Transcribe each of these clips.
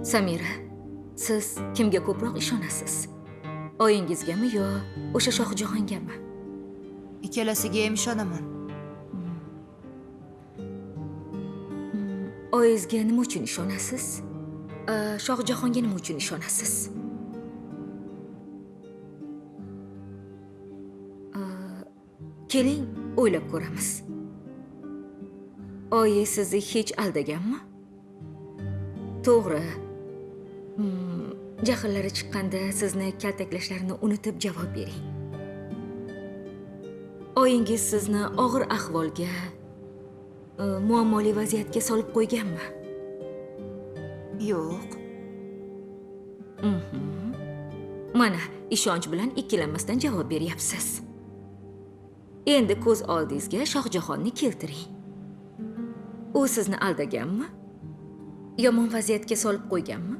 Samira, siz kimga ko'proq ishonasiz? Oyingizgami yo o'sha Shohjahongami? Ikkalasiga ham ishonaman. Oyingizga nima uchun ishonasiz? Shohjahonga nima uchun ishonasiz? Keling, o'ylab ko'ramiz. Oyi sizni hech aldaganmi? To'g'ri. Jahllari chiqqanda sizni kaltaklashlarini unutib javob bering. Oyingiz sizni og'ir ahvolga, muammoli vaziyatga solib qo'yganmi? Yo'q. Mana, ishonch bilan ikkilanmasdan javob beryapsiz. Endi ko'z oldingizga Shohjahonni keltiring. U sizni aldaganmi? Yomon vaziyatga solib qo'yganmi?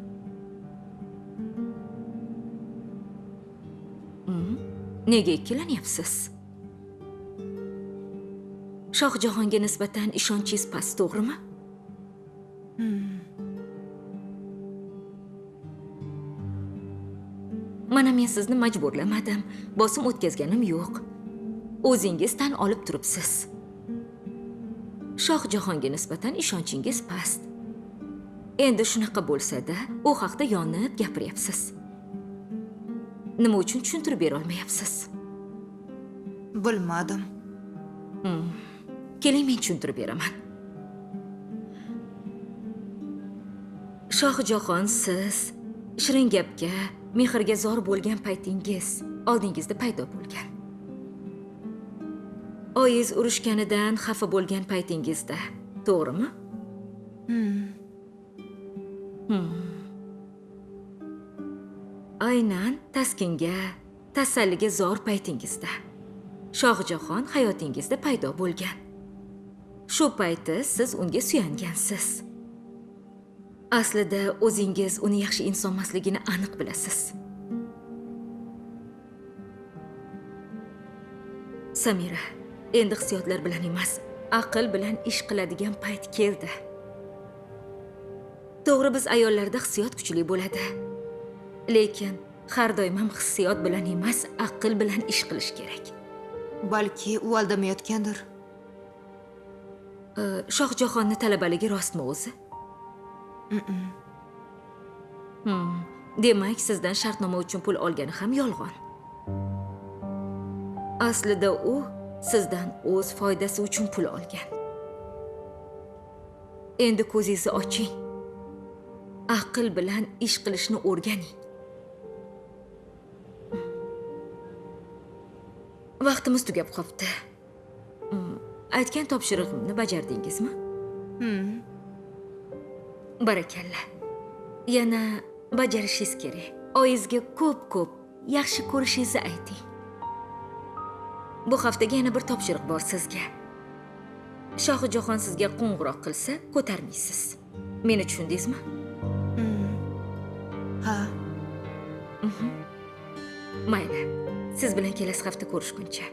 Nega ikkilanyapsiz? Shohjahonga nisbatan ishonchingiz past, to'g'rimi? Mana men sizni majburlamadim, bosim o'tkazganim yo'q. O'zingiz tan olib turibsiz. Shohjahonga nisbatan ishonchingiz past. Endi shunaqa bo'lsa-da, u haqda yonib gapiryapsiz. Nima uchun tushuntirib bera olmayapsiz? Bilmadim. Keling, men tushuntirib beraman. Shohjahon siz shirin gapga, mehrga zor bo'lgan paytingiz oldingizda paydo bo'lgan. Oyingiz urushganidan xafa bo'lgan paytingizda, to'g'rimi? Aynan taskinga, tasalliga zor paytingizda Shohjahon hayotingizda paydo bo'lgan. Shu payti siz unga suyangansiz. Aslida o'zingiz uni yaxshi inson emasligini aniq bilasiz. Samira, endi hissiyotlar bilan emas, aql bilan ish qiladigan payt keldi. To'g'ri, biz ayollarda hissiyot kuchli bo'ladi. Lekin har doim ham hissiyot bilan emas, aql bilan ish qilish kerak. Balki u aldamayotgandir. Shohjahonni talabaligi rostmi o'zi? Demak, sizdan shartnoma uchun pul olgani ham yolg'on. Aslida u sizdan o'z foydasi uchun pul olgan. Endi ko'zingizni oching. Aql bilan ish qilishni o'rganing. Vaqtimiz tugab qopti. Aytgan topshirig'imni bajardingizmi? Barakalla. Yana bajarishingiz kerak. Oyingizga ko'p-ko'p yaxshi ko'rishingizni ayting. Bu haftaga yana bir topshiriq bor sizga. Shohjahon sizga qo'ng'iroq qilsa, ko'tarmaysiz. Meni tushundingizmi? Ha. Mayli. Siz bilan kelasi hafta ko'rishguncha.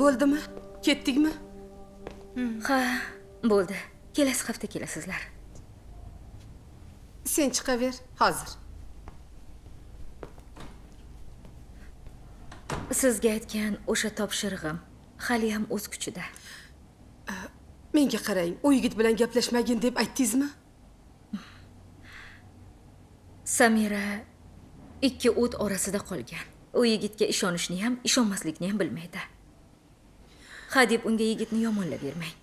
Bo'ldimi? Ketdikmi? Ha, bo'ldi. Kelasi hafta kelasizlar. Sen chiqaver, hozir. Sizga aytgan o'sha topshirig'im hali ham o'z kuchida. Menga qarang, u yigit bilan gaplashmagin deb aytdingizmi? Samira ikki o't orasida qolgan. U yigitga ishonishni ham, ishonmaslikni ham bilmaydi. Ha deb unga yigitni yomonlab bermang.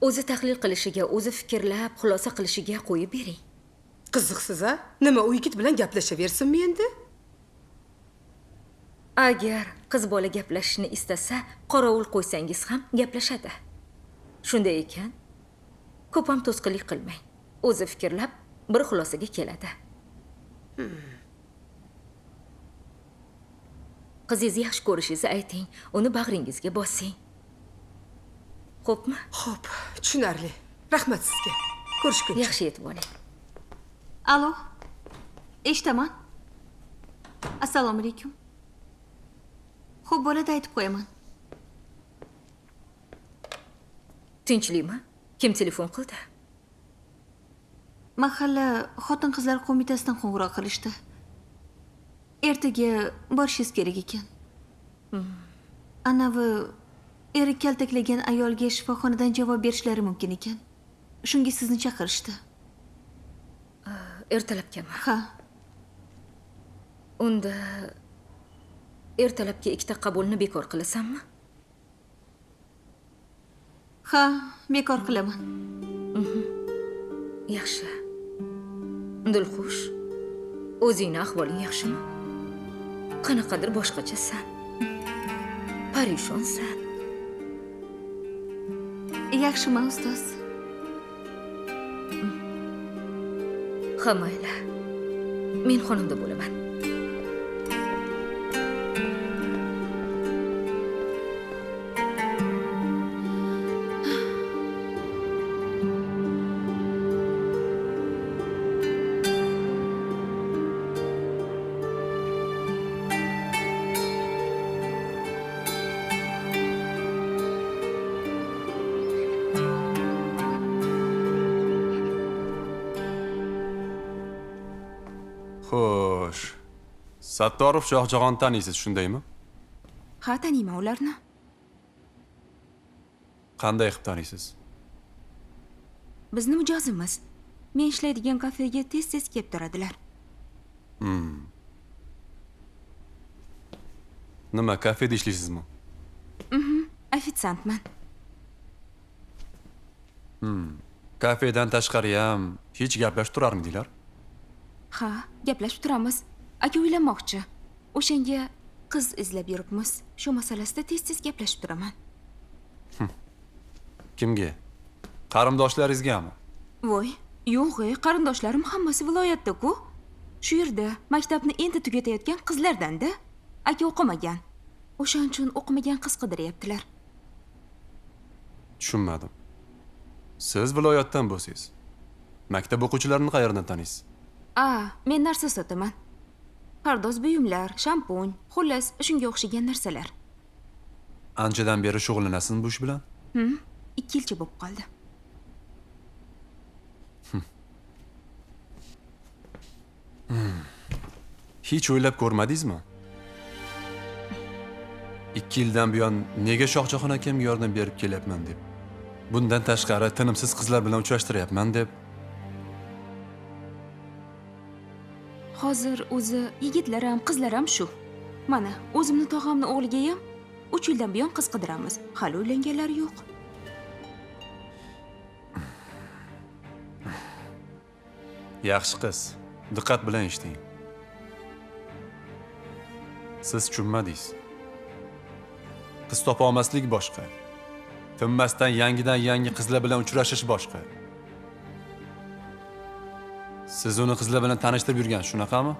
O'zi tahlil qilishiga, o'zi fikrlab, xulosa qilishiga qo'yib bering. Qiziqsiz a? Nima, u yigit bilan gaplashaversinmi endi? Agar qiz bola gaplashishni istasa, qorovul qo'ysangiz ham gaplashadi. Shunday ekan, ko'p ham to'sqinlik qilmang. O'zi fikrlab bir xulosaga keladi. Qizingizni yaxshi ko'rishingizni ayting, uni bag'ringizga bosing. Xo'pmi? Xo'p, tushunarli. Rahmat sizga. Ko'rishguncha. Yaxshi yetib oling. Alo. Eshitaman. Assalomu alaykum. Xo'p, bo'ladi, aytib qo'yaman. Tinchlikmi? Kim telefon qildi? Mahalla xotin-qizlar qo'mitasidan qo'ng'iroq qilishdi. Ertaga borishingiz kerak ekan. Anavi eri kaltaklagan ayolga shifoxonadan javob berishlari mumkin ekan. Shunga sizni chaqirishdi. Ertalabgami? Ha. Unda ertalabki ikkita qabulni bekor qilasanmi? Ha, bekor qilaman. Yaxshi. Dilxush, o'zingni ahvoling yaxshimi? Qanaqadir boshqachasan. Parishonsan. Yaxshiman, ustoz. Ha, mayli. Men xonamda bo'laman. Xo'sh. Sattorov Shohjahon taniysiz, shundaymi? Ha, taniyman ularni. Qanday qilib taniysiz? Bizni mijozimiz. Men ishlaydigan kafega tez-tez kelib turadilar. Nima, kafeda ishlaysizmi? Ofitsiantman. Kafedan tashqari ham hech gaplashib turarmidinglar? Ha, gaplashib turamiz. Aka uylanmoqchi. O'shanga qiz izlab yuribmiz. Shu masalasida tez-tez gaplashib turaman. Kimga? Qarindoshlaringizgami? Voy, yo'q, qarindoshlarim hammasi viloyatda-ku. Shu yerda maktabni endi tugatayotgan qizlardan-da. Aka o'qimagan. O'shaning uchun o'qimagan qiz qidiryaptilar. Tushunmadim. Siz viloyatdan bo'lsangiz, maktab o'quvchilarini qayerdan taniysiz? A, men narsa sotaman. Pardoz buyumlar, shampun, xullas, shunga o'xshagan narsalar. Anchadan beri shug'ullanasizmi bu ish bilan? 2 yilcha bo'lib qoldi. Hech o'ylab ko'rmadingizmi? 2 yildan buyon nega Shohjahon akamga yordam berib kelyapman deb. Bundan tashqari tinimsiz qizlar bilan uchrashtiryapman deb. Hozir o'zi yigitlar ham, qizlar ham shu. Mana, o'zimni tog'amni o'g'liga ham 3 yildan buyon qiz qidiramiz. Hali uylanganlar yo'q. Yaxshi qiz, diqqat bilan eshiting. Siz tushunmadingiz. Qiz topa olmaslik boshqa. Tinmasdan yangidan yangi qizlar bilan uchrashish boshqa. Siz uni qizlar bilan tanishtirib yurgan, shunaqami?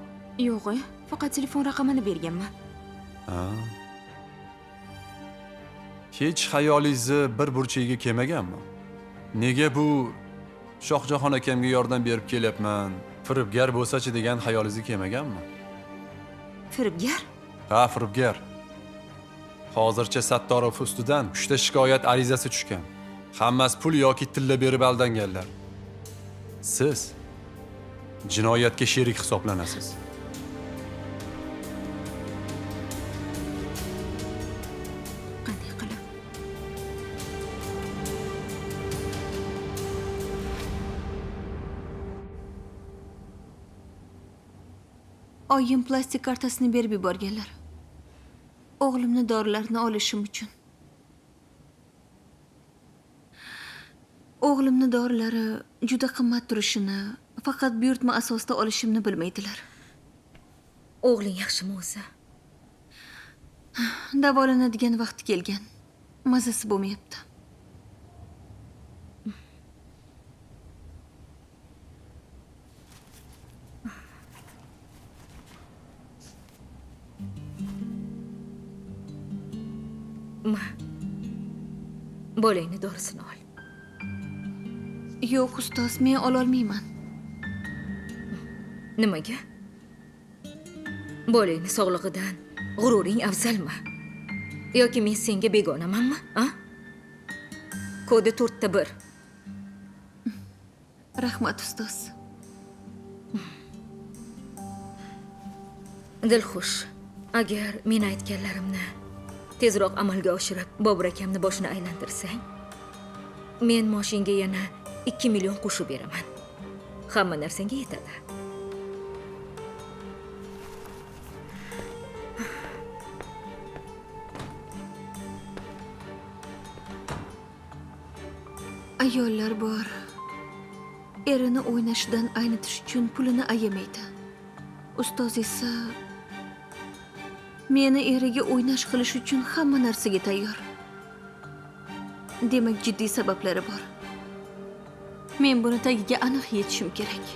Yo'q, faqat telefon raqamini berganman. Ha. Hech xayolingizni bir burchagiga kelmaganmi? Nega bu Shohjahon akamga yordam berib kelyapman, firibgar bo'lsa-chi degan xayolingizga kelmaganmi? Firibgar? Ha, firibgar. Hozircha Sattorov ustidan 3 ta shikoyat arizasi tushgan. Hammasi pul yoki tilla berib aldanganlar. Siz jinoyatga sherik hisoblanasiz. Qanday qilib? Oyim plastik kartasini berib yuborganlar. O'g'limni dorilarini olishim uchun. O'g'limni dorilari juda qimmat turishini, faqat buyurtma asosida olishimni bilmaydilar. O'g'ling yaxshimi o'zi? Davolanadigan vaqti kelgan. Mazasi bo'lmayapti. Ma. Bolangni dorisini ol. Yo'q, ustoz, men ololmayman. Nimaga? Bolangni sog'lig'idan g'ururing afzalmi? Yoki men senga begonamanmi, a? Kodi 4.1. Rahmat, ustoz. Dilxush, agar men aytganlarimni tezroq amalga oshirib, Bobur akamni boshini aylantirsang, men moshinga yana 2 million qo'shib beraman. Hamma narsangga yetadi. Ayollar bor. Erini o'ynashidan aynitish uchun pulini ayamaydi. Ustoz esa meni eriga o'ynash qilish uchun hamma narsaga tayyor. Demak, jiddiy sabablari bor. Men buni tagiga aniq yetishim kerak.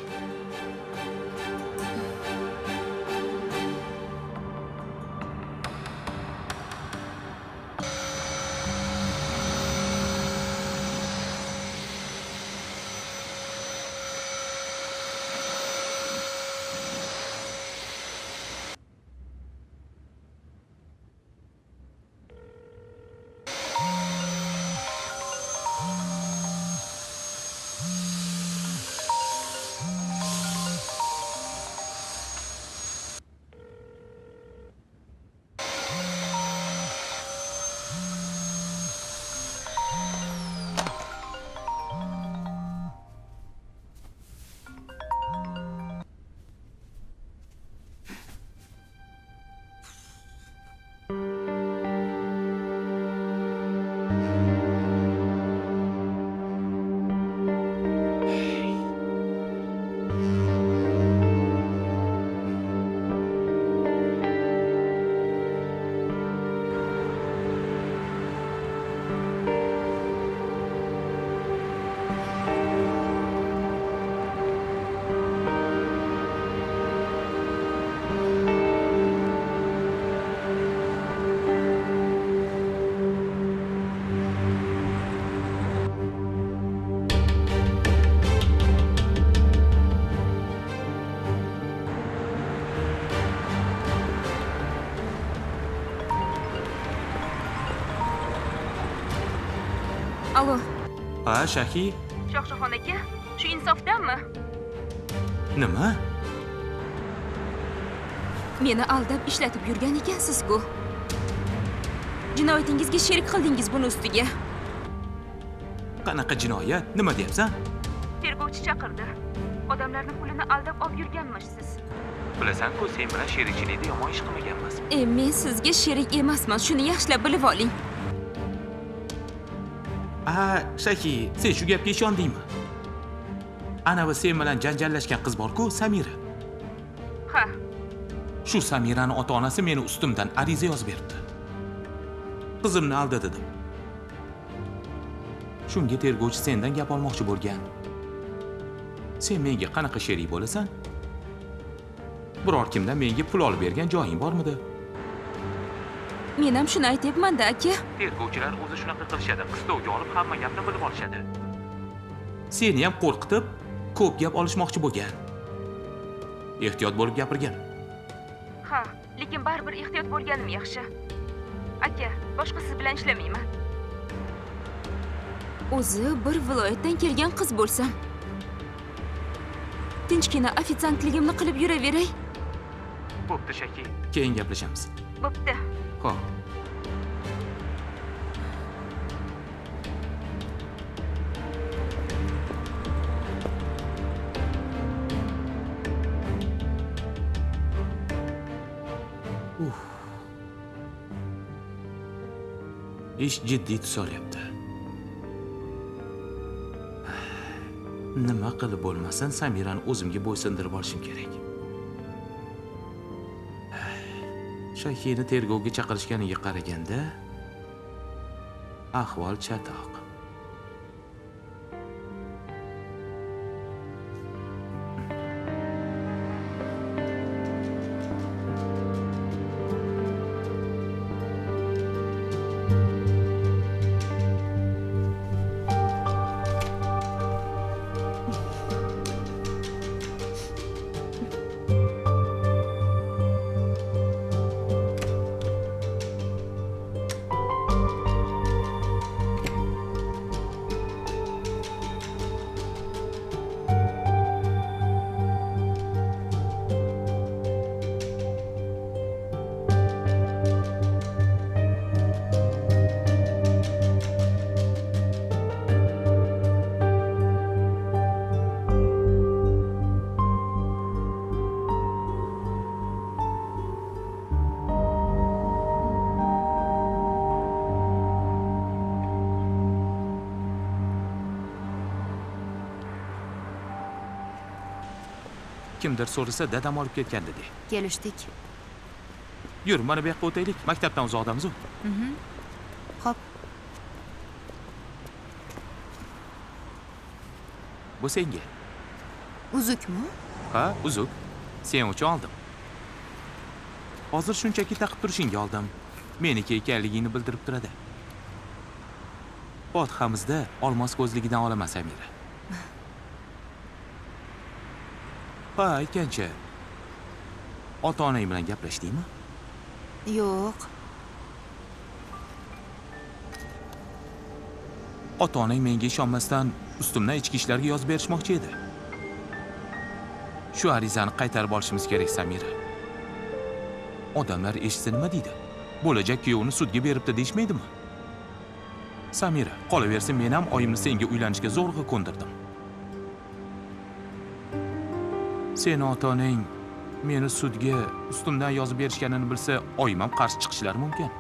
Alo. Ha, Shahi. Shohjahon aka, shu insofdanmi? Nima? Meni aldab ishlatib yurgan ekansiz-ku. Jinoyatingizga sherik qildingiz buni ustiga. Qanaqa jinoyat? Nima deyapsan? Tergovchi chaqirdi. Odamlarning pulini aldab olib yurganmishsiz. Bilasan-ku, sen bilan sherikchilikda yomon ish qilmaganmiz. Men sizga sherik emasman, shuni yaxshilab bilib oling. A, Shahi, sen shu gapga ishondingmi? Anavi sen bilan janjallashgan qiz bor-ku, Samira. Ha. Shu Samirani ota-onasi meni ustimdan ariza yozib berdi. Qizimni aldadi deb. Shunga tergovchi sendan gap olmoqchi bo'lgan. Sen menga qanaqa sherik bo'lasan? Biror kimdan menga pul olib bergan joying bormidi? Men ham shuni aytyapman-da, aka. Tergovchilar o'zi shunaqa qilishadi, qistovga olib hamma gapni bilib olishadi. Seni ham qo'rqitib, ko'p gap olishmoqchi bo'lgan. Ehtiyot bo'lib gapirgin. Ha, lekin baribir ehtiyot bo'lganim yaxshi. Aka, boshqa siz bilan ishlamayman. O'zi bir viloyatdan kelgan qiz bo'lsam, tinchgina ofitsiantligimni qilib yuraveray. Bo'pti, Shaki. Keyin gaplashamiz. Bo'pti. Xo'p. Ish jiddiy tus olyapti. Nima qilib bo'lmasin, Samirani o'zimga bo'ysundirib olishim kerak. Shahini tergovga chaqirishganiga qaraganda ahvol chatoq. Kimdir so'rasa dadam olib ketgandi de. Kelishdik. Yur, mana bu yoqqa o'taylik. Maktabdan uzoqdamiz-ku. Xo'p. Bu senga. Uzukmi? Ha, uzuk. Sen uchun oldim. Hozir shunchaki taqib turishingga oldim. Meniki ekanligingni bildirib turadi. Fotihamizda olmos ko'zligidan olaman, Samira. Ha, aytgancha. Ota-onang bilan gaplashdingmi? Yo'q. Ota-onang menga ishonmasdan ustimdan ichki ishlarga yozib berishmoqchi edi. Shu arizani qaytarib olishimiz kerak, Samira. Odamlar eshitsa nima deydi? Bo'lajak kuyovni sudga beribdi deyishmaydimi? Samira, qolaversin, men ham oyimni senga uylanishga zo'rg'a ko'ndirdim. Seni ota-onang meni sudga ustimdan yozib berishganini bilsa, oyim ham qarshi chiqishlari mumkin.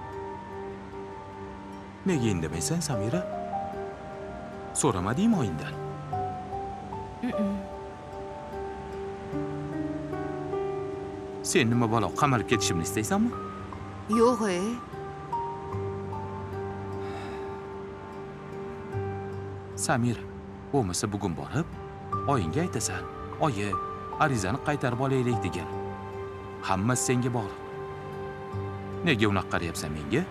Nega indamaysan, Samira? So'ramadingmi oyingdan? Sen nima balo, qamalib ketishimni istaysanmi? Yo'q, Samira, bo'lmasa bugun borib, oyingga aytasan. Oyi, arizani qaytarib olaylik degan. Hammasi senga bog'liq. Nega unaqa qarayapsan menga?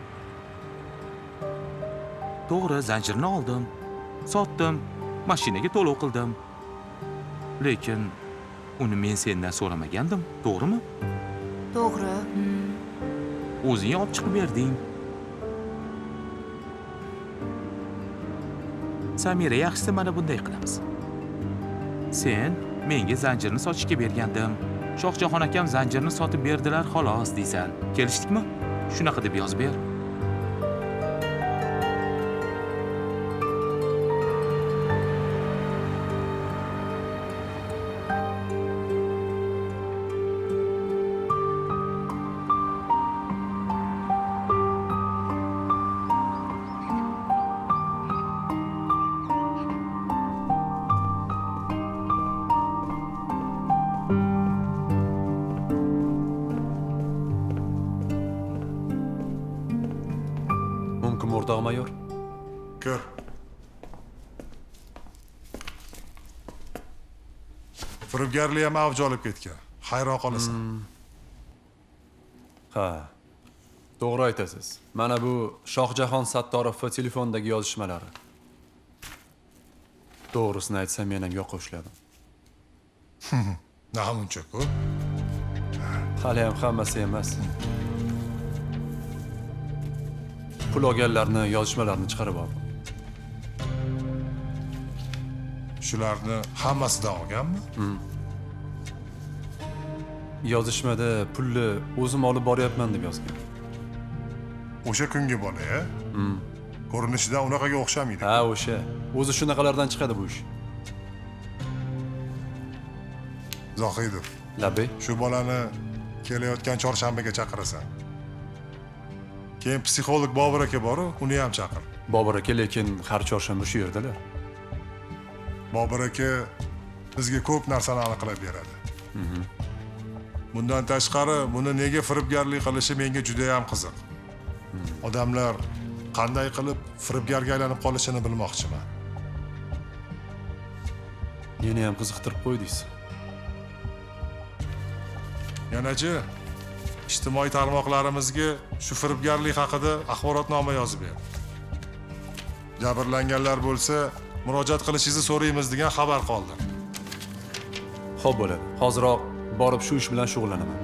To'g'ri, zanjirni oldim, sotdim, mashinaga to'lov qildim. Lekin uni men sendan so'ramagandim, to'g'rimi? To'g'ri. O'zing olib chiqib berding. Samira, yaxshisi mana bunday qilamiz. Sen menga zanjirni sotishga bergandim. Shohjahon akam zanjirni sotib berdilar, xolos deysan. Kelishdikmi? Shunaqa deb yozib ber. Mumkin o'rtoq mayor. Kir. Firibgarlik ham avj olib ketgan. Hayron qolasan. Ha. To'g'ri aytasiz. Mana bu Shohjahon Sattorovning telefondagi yozishmalari. To'g'risini aytsam, men ham yoqa ushladim. Namuncha ko'p. Hali ham hammasi emas. Pul olganlarni yozishmalarini chiqarib oldim. Shularni hammasidan olganmi? Yozishmada pulni o'zim olib boryapman deb yozgan. O'sha kungi bola-ya? Ko'rinishidan unaqaga o'xshamaydi. Ha, o'sha. O'zi shunaqalardan chiqadi bu ish. Zohidov. Labbay. Shu bolani kelayotgan chorshanbaga chaqirasan. Keyin psixolog Bobur aka bor-u, uni ham chaqir. Bobur aka lekin har chorshanba shu yerdalar. Bobur aka bizga ko'p narsani aniqlab beradi. Bundan tashqari, buni nega firibgarlik qilishi menga juda ham qiziq. Odamlar qanday qilib firibgarga aylanib qolishini bilmoqchiman. Meni ham qiziqtirib qo'ydingiz. Yanachi, ijtimoiy tarmoqlarimizga shu firibgarlik haqida axborotnoma yozib ber. Jabrlanganlar bo'lsa, murojaat qilishingizni so'raymiz degan xabar qoldi. Xo'p bo'ladi. Hoziroq borib shu ish bilan shug'ullanaman.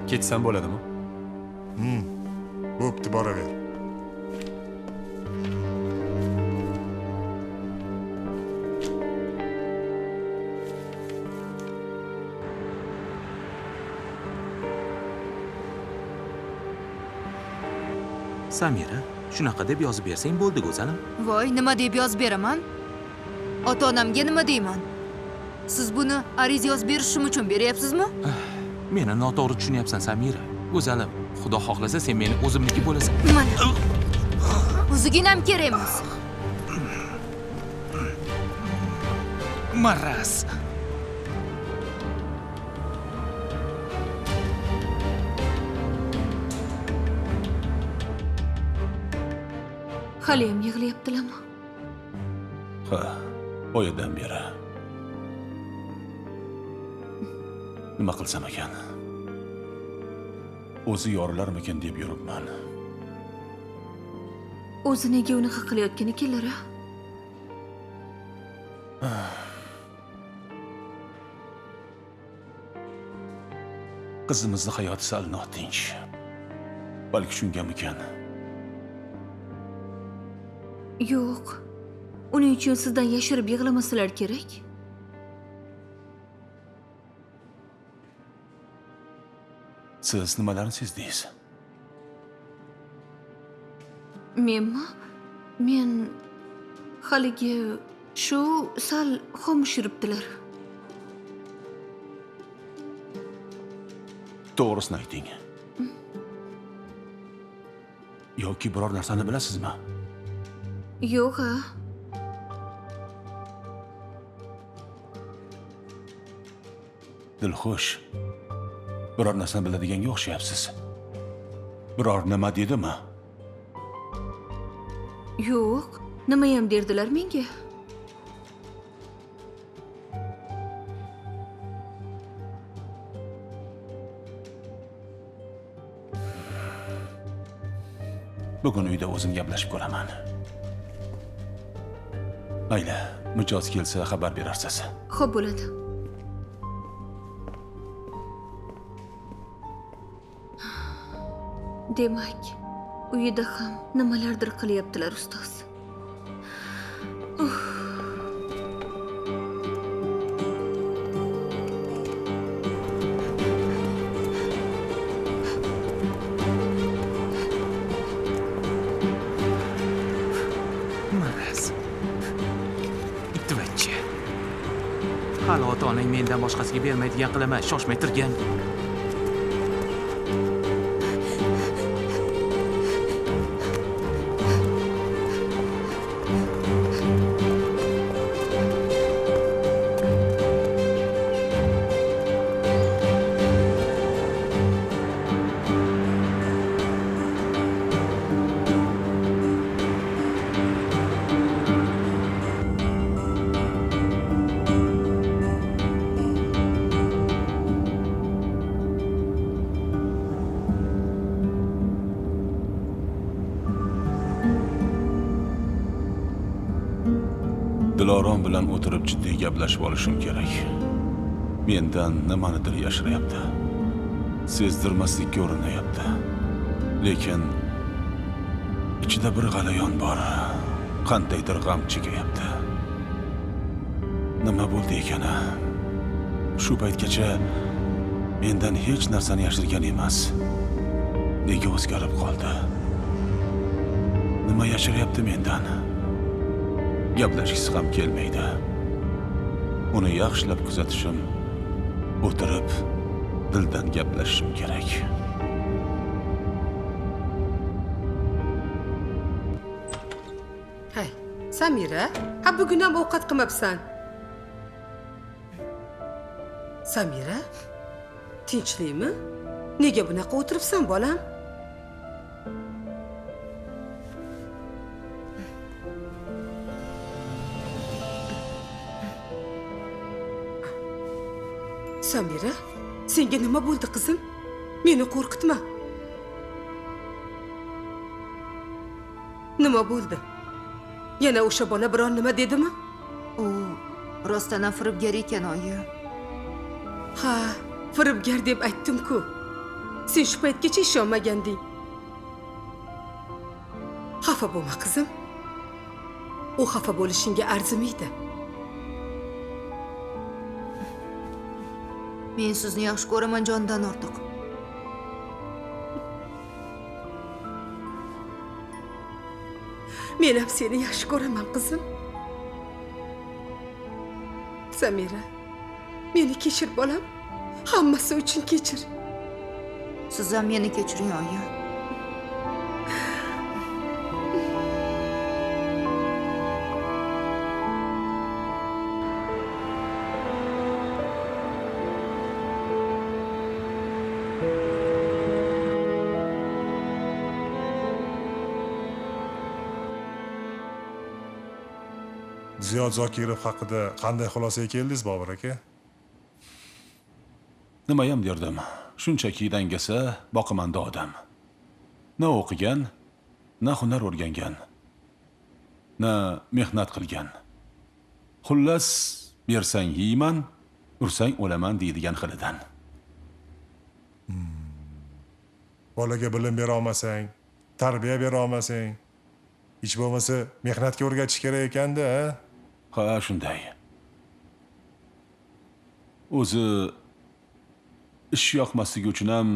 Ketsam bo'ladimi? Bo'pti, boraver. Samira, shunaqa deb yozib bersang bo'ldi, go'zalim. Voy, nima deb yozib beraman? Ota-onamga nima deyman? Siz buni ariza yozib berishim uchun beryapsizmi? Meni noto'g'ri tushunyapsan, Samira. Go'zalim, Xudo xohlasa sen meni o'zimniki bo'lasan. Mana. O'ziginam kerak emas. Maraz. Haliyam yig'layaptilarmi? Ha, boyadan beri. Nima qilsam ekan? O'zi yorilarmikin deb yuribman. O'zi nega unaqa qilayotgan ekanlar, a? Qizimizni hayoti sal notinch. Balki shungamikan? Yo'q. Uning uchun sizdan yashirib yig'lamasalar kerak. Siz nimalarni sezdingiz? Menmi? Men haligi shu sal xomush yuribdilar. To'g'risini ayting. Yoki biror narsani bilasizmi? Yo'q, ha. Dilxush. Biror narsani biladiganga o'xshayapsiz. Biror nima dedimi? Yo'q, nimayam derdilar menga. Bugun uyda o'zim gaplashib ko'raman. Mayli, mijoz kelsa xabar berarsiz. Xo'p bo'ladi. Demak, uyida ham nimalardir qilyaptilar, ustoz. Maraz. Ittivachcha. Hali ota-onang mendan boshqasiga bermaydigan qilaman, shoshmay turgin. Dilorom bilan o'tirib jiddiy gaplashib olishim kerak. Mendan nimanidir yashiryapti. Sezdirmaslikka urinyapti. Lekin ichida bir g'alayon bor. Qandaydir g'am chekayapti. Nima bo'ldi ekan? Shu paytgacha mendan hech narsani yashirgan emas. Nega o'zgarib qoldi? Nima yashiryapti mendan? Gaplashgisi ham kelmaydi. Uni yaxshilab kuzatishim, o'tirib dildan gaplashishim kerak. Hay, Samira, ha bugun ham ovqat qilmabsan. Samira, tinchlikmi? Nega bunaqa o'tiribsan, bolam? Samira, senga nima bo'ldi qizim? Meni qo'rqitma. Nima bo'ldi? Yana o'sha bola biron nima dedimi? U rostdan ham firibgar ekan, oyi. Ha, firibgar deb aytdim-ku. Sen shu paytgacha ishonmaganding. Xafa bo'lma qizim. U xafa bo'lishingga arzimaydi. Men sizni yaxshi ko'raman jondan ortiq. Men ham seni yaxshi ko'raman qizim. Samira, meni kechir bolam. Hammasi uchun kechir. Siz ham meni kechiring, oyi. Ziyod Zokirov haqida qanday xulosaga keldingiz, Bobur aka? Nimayam derdim. Shunchaki dangasa, boqimanda odam. Na o'qigan, na hunar o'rgangan, na mehnat qilgan. Xullas, bersang yeyman, ursang o'laman deydigan xilidan. Bolaga bilim bera olmasang, tarbiya bera olmasang, hech bo'lmasa mehnatga o'rgatish kerak ekanda, a? Ha, shunday. O'zi ish yoqmasligi uchun ham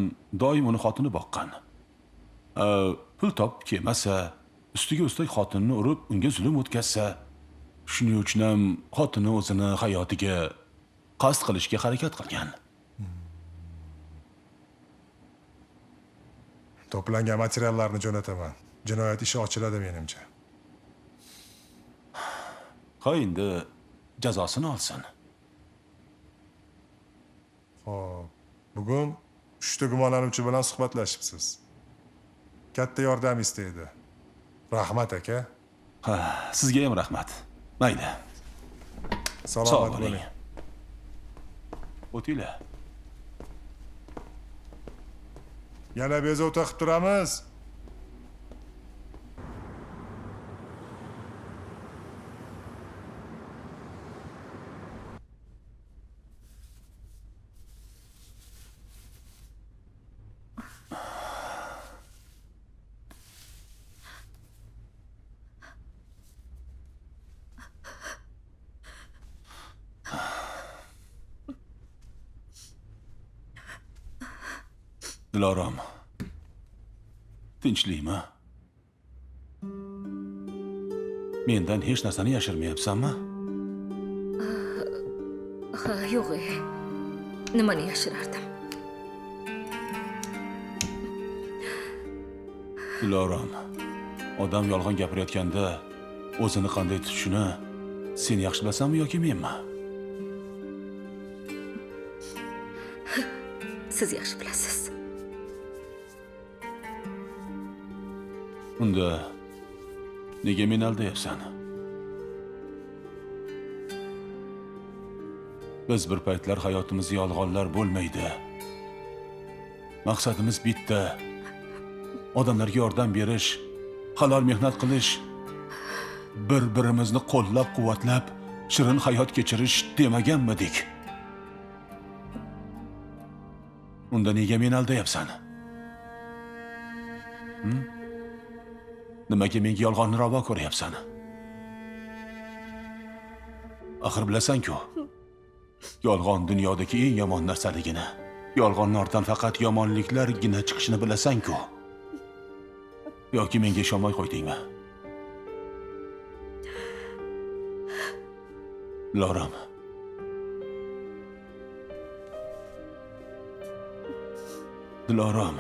doim uni xotini boqqan. Pul topib kelmasa, ustiga ustak xotinini urib, unga zulm o'tkazsa, shuning uchun ham xotini o'zini hayotiga qasd qilishga harakat qilgan. To'plangan materiallarni jo'nataman. Jinoyat ishi ochiladi menimcha. Ha, endi jazosini olsin. Xo'p, bugun 3 ta gumonlanuvchi bilan suhbatlashibsiz. Katta yordam istaydi. Rahmat aka. Ha, sizga ham rahmat. Mayli. Salomat bo'ling. O'tinglar. Yana bezovta qilib turamiz. Dilorom, tinchlikmi? Mendan hech narsani yashirmayapsanmi? Ha, yo'q. Nimani yashirardim? Dilorom, odam yolg'on gapirayotganda o'zini qanday tutishini sen yaxshi bilasanmi yoki menmi? Siz yaxshi bilasiz. Unda nega meni aldayapsan? Biz bir paytlar hayotimiz yolg'onlar bo'lmaydi. Maqsadimiz bitta. Odamlarga yordam berish, halol mehnat qilish, bir-birimizni qo'llab-quvvatlab shirin hayot kechirish demaganmidik? Unda nega meni aldayapsan? Nimaga menga yolg'onni ravo ko'ryapsan? Axir bilasan-ku, yolg'on dunyodagi eng yomon narsaligini, yolg'onlardan faqat yomonliklargina chiqishini bilasan-ku. Yoki menga ishonmay qo'ydingmi? Dilorom. Dilorom.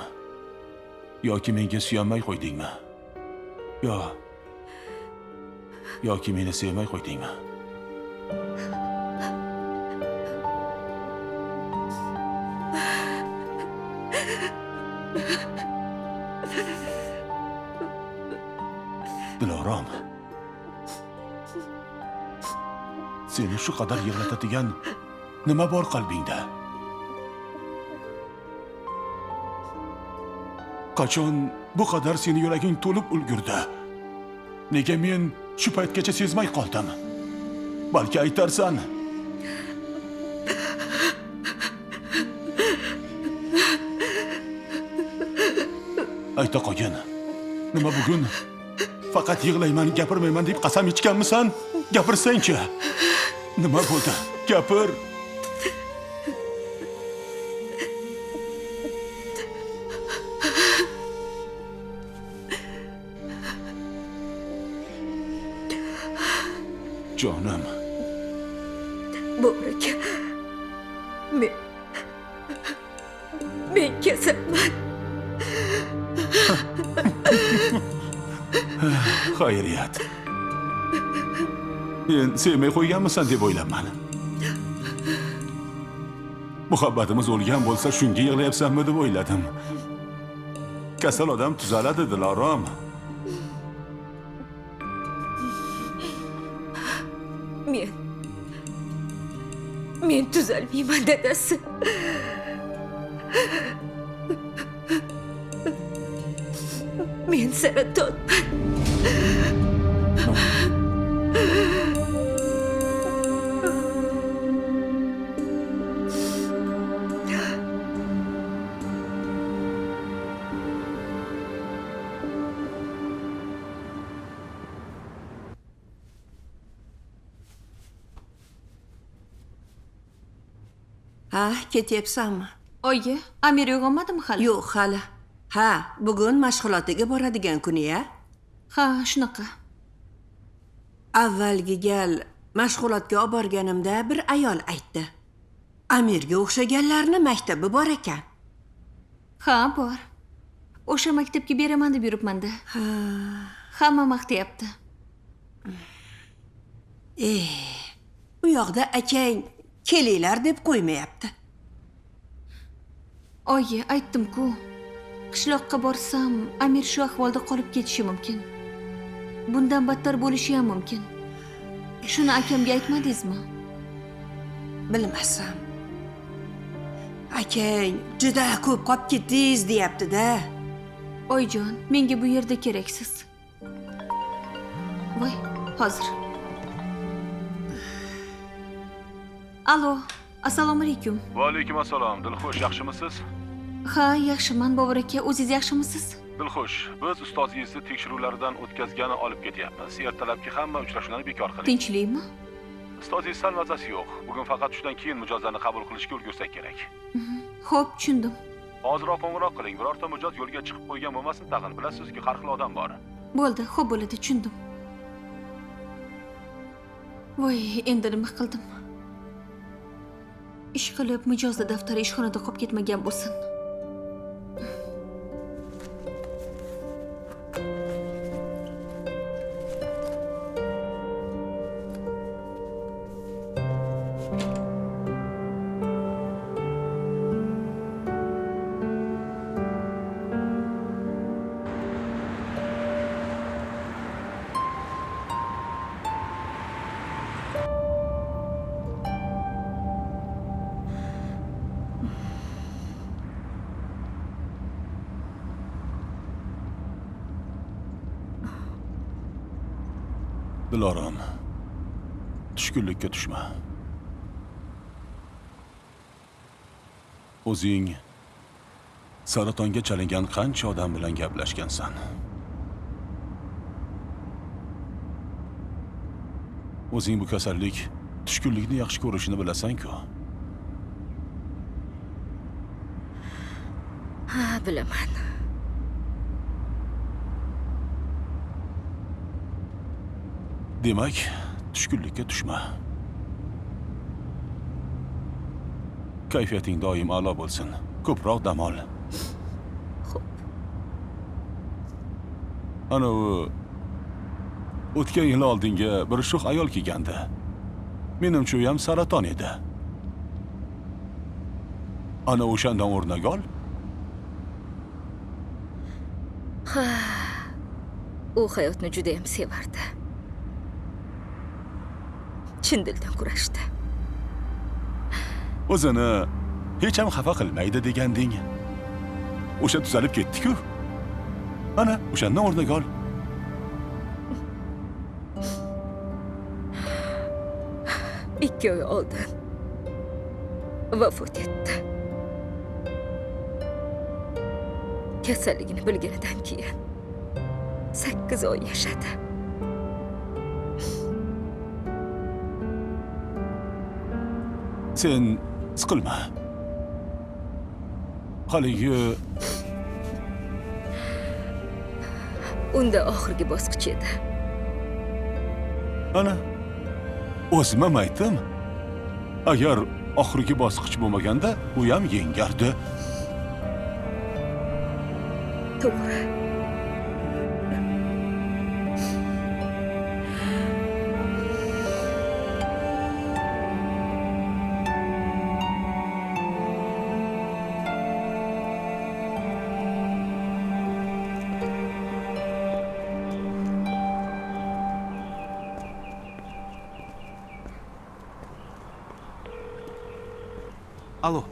Yoki menga suyanmay qo'ydingmi? Yoki meni sevmay qo'ydingmi? Dilorom. Seni shu qadar yig'latadigan nima bor qalbingda? Qachon bu qadar seni yuraging to'lib ulgurdi? Nega men shu paytgacha sezmay qoldim? Balki aytarsan. Ayta qolgin. Nima bugun faqat yig'layman, gapirmayman deb qasam ichganmisan? Gapirsang-chi. Nima bo'ldi? Gapir. Jonim. Bobur aka, men kasalman. Xayriyat. Men sevmay qo'yganmisan deb o'ylabman. Muhabbatimiz o'lgan bo'lsa shunga yig'layapsanmi deb o'yladim. Kasal odam tuzaladi, Dilorom. Men tuzalmayman dadasi. Men saratonman. Ha, ketyapsanmi? Oyi, Amir uyg'onmadimi hali? Yo'q, hali. Ha, bugun mashg'ulotiga boradigan kuni-ya? Ha, shunaqa. Avvalgi gal mashg'ulotga olib borganimda bir ayol aytdi. Amirga o'xshaganlarni maktabi bor ekan. Ha, bor. O'sha maktabga beraman deb yuribman-da. Ha. Hamma maqtayapti. U yoqda akang kelinglar deb qo'ymayapti. Oyi, aytdim-ku. Qishloqqa borsam, Amir shu ahvolda qolib ketishi mumkin. Bundan battar bo'lishi ham mumkin. Shuni akamga aytmadingizmi? Bilmasam. Akang juda ko'p qolib ketdingiz deyapti-da. Oyijon, menga bu yerda keraksiz. Voy, hozir. Alo, assalomu alaykum. Va alaykum assalom. Dilxush, yaxshimisiz? Ha, yaxshiman, Bobur aka, o'zingiz yaxshimisiz? Dilxush, biz ustozingizni tekshiruvlardan o'tkazgani olib ketyapmiz. Ertalabki hamma uchrashuvlarni bekor qiling. Tinchlikmi? Ustozingiz sal mazasi yo'q. Bugun faqat tushdan keyin mijozlarni qabul qilishga ulgursak kerak. Xo'p, tushundim. Hoziroq qo'ng'iroq qiling. Birorta mijoz yo'lga chiqib qo'ygan bo'lmasin tag'in. Bilasizki, har xil odam bor. Bo'ldi, xo'p bo'ladi, tushundim. Voy, endi nima qildim? Ish qilib, mijozda daftari ishxonada qolib ketmagan bo'lsin. Dilorom, tushkunlikka tushma. O'zing saratonga chalingan qancha odam bilan gaplashgansan. O'zing bu kasallik tushkunlikni yaxshi ko'rishini bilasan-ku. Ha, bilaman. Demak, tushkunlikka tushma. Kayfiyating doim a'lo bo'lsin. Ko'proq dam ol. Xo'p. Ana u o'tgan yil oldinga bir sho'x ayol kelgandi. Menimcha u ham saraton edi. Ana o'shandan o'rnak ol. Ha, u hayotni juda ham sevardi. Chin dildan kurashdi. O'zini hech ham xafa qilmaydi deganding. O'sha tuzalib ketdi-ku. Ana, o'shandan o'rnak ol. 2 oy oldin vafot etdi. Kasalligini bilganidan keyin 8 oy yashadi. Sen siqilma. Haligi unda oxirgi bosqich edi. Ana, o'zim ham aytdim. Agar oxirgi bosqich bo'lmaganda, u ham yengardi. To'g'ri. Alo.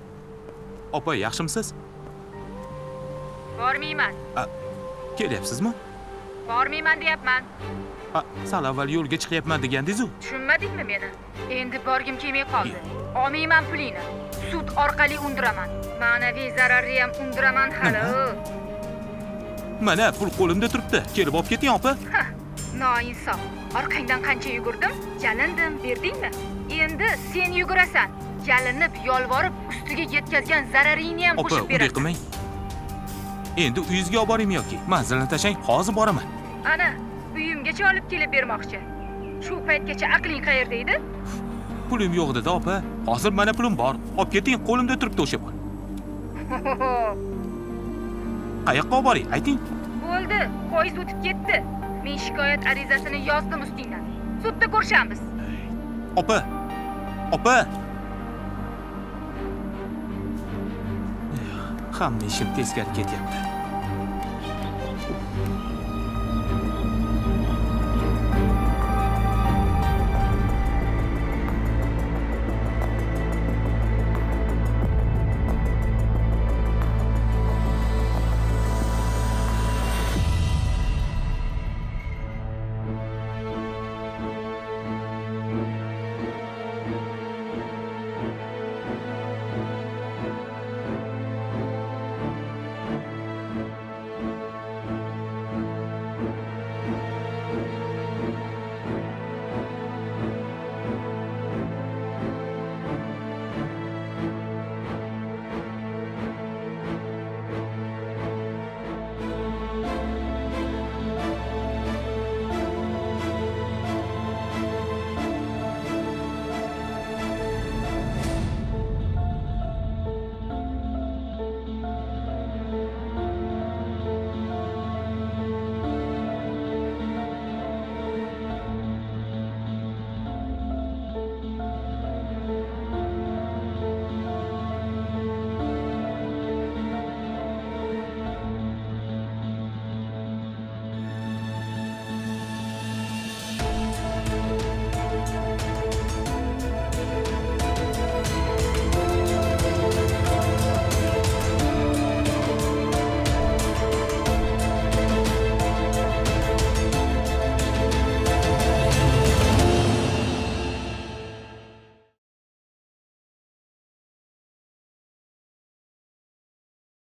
Opa, yaxshimisiz? Bormayman. Kelyapsizmi? Bormayman deyapman. Sal avval yo'lga chiqyapman degandingiz-ku. Tushunmadingmi meni? Endi borgim kelmay qoldi. Olmayman pulingni. Sud orqali undiraman. Ma'naviy zararni ham undiraman hali. Mana pul qo'limda turibdi. Kelib olib keting, opa. Noinsof. Orqangdan qancha yugurdim? Jalindim, berdingmi? Endi sen yugurasan. Jalinib, yolvorib, ustiga yetkazgan zararingni ham Opa, qo'shib unday berasan. qilmang. Endi uyingizga olib boraymi yoki? Manzilni tashlang, hozir boraman. Ana, uyimgacha olib kelib bermoqchi. Shu paytgacha aqling qayerda edi? Pulim yo'q dedi, opa. Hozir mana pulim bor. Olib keting, qo'limda turibdi o'sha pul. Qayoqqa olib boray? Ayting. Bo'ldi, poyezd o'tib ketdi. Men shikoyat arizasini yozdim ustingdan. Sudda ko'rishamiz. Opa. Opa. Hamma ishim teskari ketyapti.